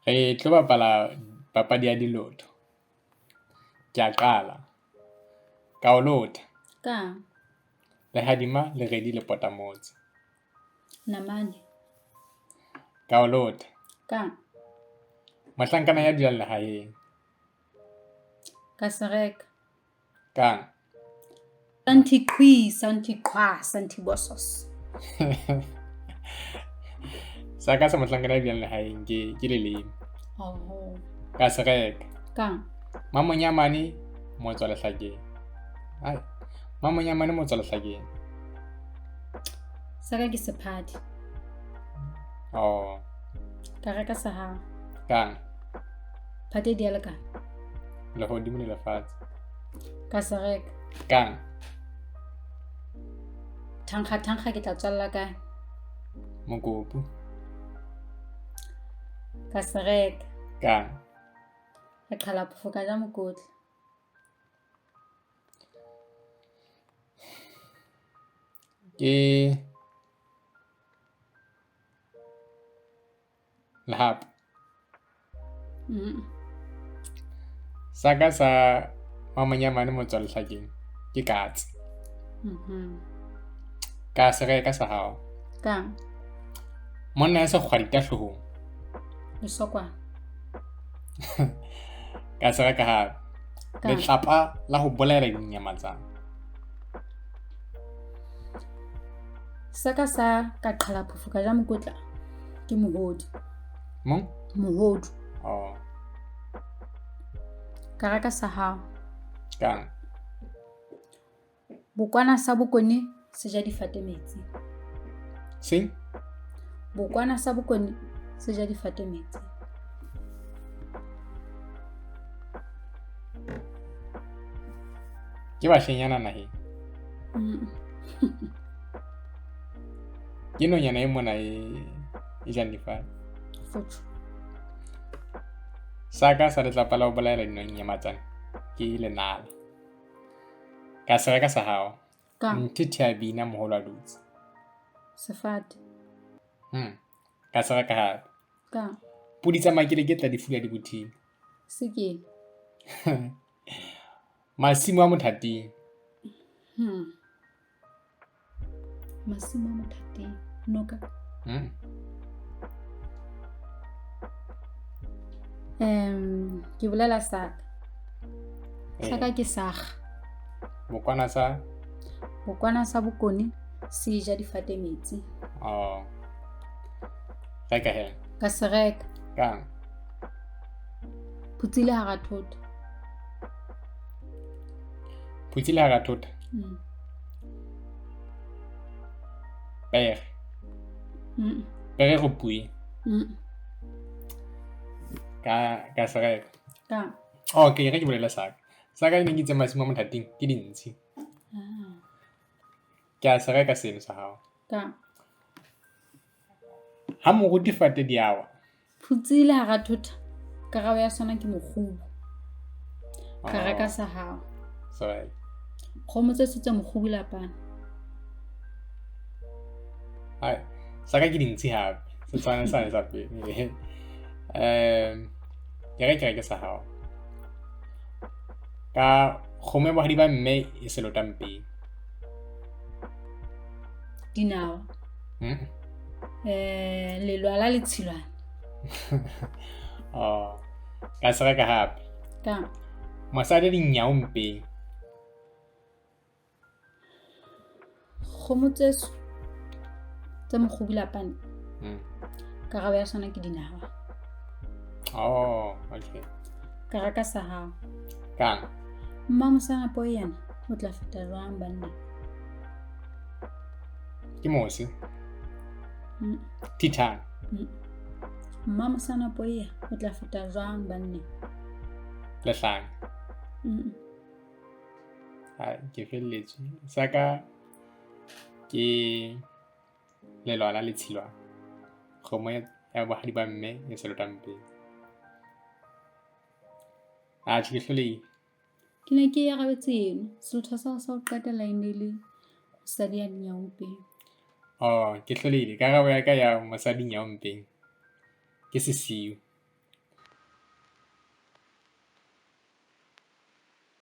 Re tlo bapala papadi ya dilotho. Ke a qala. Ka o lotha. Kang? Lehadima le redi le pota motse. Namane. Ka o lotha. Kang? Mohlankana ya dulang lehaeng. Ka se reka. Kang? Santi qhwi, santi qhwa, santi bosos. Sa ka sa mohlankana ya dulang lehaeng ke leleme. Oh. Ka se reka. Kang? Mamonyamane motswa lehlakeng. Ai. Mamonyamane motswa lehlakeng. Sa ka ke sephadi. Oh. Ka reka sa hao. Kang? Phate di a lekana. Lehodimo le lefatshe. Ka se reka. Kang? Thankga thankga ke tla tswalla kae? Mokopu. Ka se reka. Kang? Re qhala phofo ka ja mokotla. Ke lehapa. Sa ka sa mamonyamane motswa lehlakeng ke katse. Ka se reka sa hao. Kang? Monna ya sekgwa ditahlehong. Lesokwana. Ka se reka hape. Letlapa la ho bolaela dinyamatsana. Sa ka sa ka qhala phofo ka ja mokotla ke mohodu. Mong? Mohodu. Oh. Ka reka sa hao. Kang? Bokwana sa bokone se ja difate metsi. Seng? Bokwana sa bokone se ja difate metsi. Ke bashenyana naheng. Ke nonyana e mona e jang difate. Fotho. Sa ka sa letlapa la ho bolaela dinonyamatsane ke lenala. Ka se reka sa hao. Kang? Nthithi a bina moholo a dutse. Sefate. Ka se reka hape. Kang? Podi tsa makele ke tla di fula dibothing. Sekele. Masimo a mothating. Masimo a mothating. Noka. Ke bolela saka. Saka ke saga. Bokwana sa? Bokwana sa bokone se ja difate metsi. Oh. Reka he. Ka se reka. Kang? Phutsile hara thota. Phutsile hara thota? Pere. Pere go pui. Ka se reka. Kang? Oh, ke re ke bolela saka. Saka e ne ke itse masimo a mothating ke dintshi. Ke a se reka seno sa hao. Kang? Ha moruti fate di awa. Phutsile hara thota. Karabo ya sona ke mokgubu. Ka reka sa hao. Sorry. Kgomo tse tse mokgubu lapana. Ai, saka ke dintshi hape. Se tshwana sa sa pele. Ke re ke reke sa hao. Ka kgomo ya bohadi ba mme e se lota mpeng. Dinawa. Lelwala le tshilwana. Oh. Ka se reka hape. Kang? Mosadi dinyao mpeng. Kgomo tseso tse mokgubu lapane. Karabo ya sona ke dinawa. Oh, okay. Ka reka sa hao. Kang? Mmamosana po yena o tla feta jwang banna? Ke mose. Titane. Mmamosana po yena o tla feta jwang banna? Lehlanya. Ai, ke felletswe. Sa ka ke lelwala le tshilwana. Kgomo ya bohadi ba mme e se lotang pele. A ke hlolehile. Ke ne ke arabetse eno. Selotho sa ho qetela e ne le mosadi ya dinyaompeng. Oh, ke hlolehile. Karabo ya ka ya mosadi nyaompeng ke sesiu.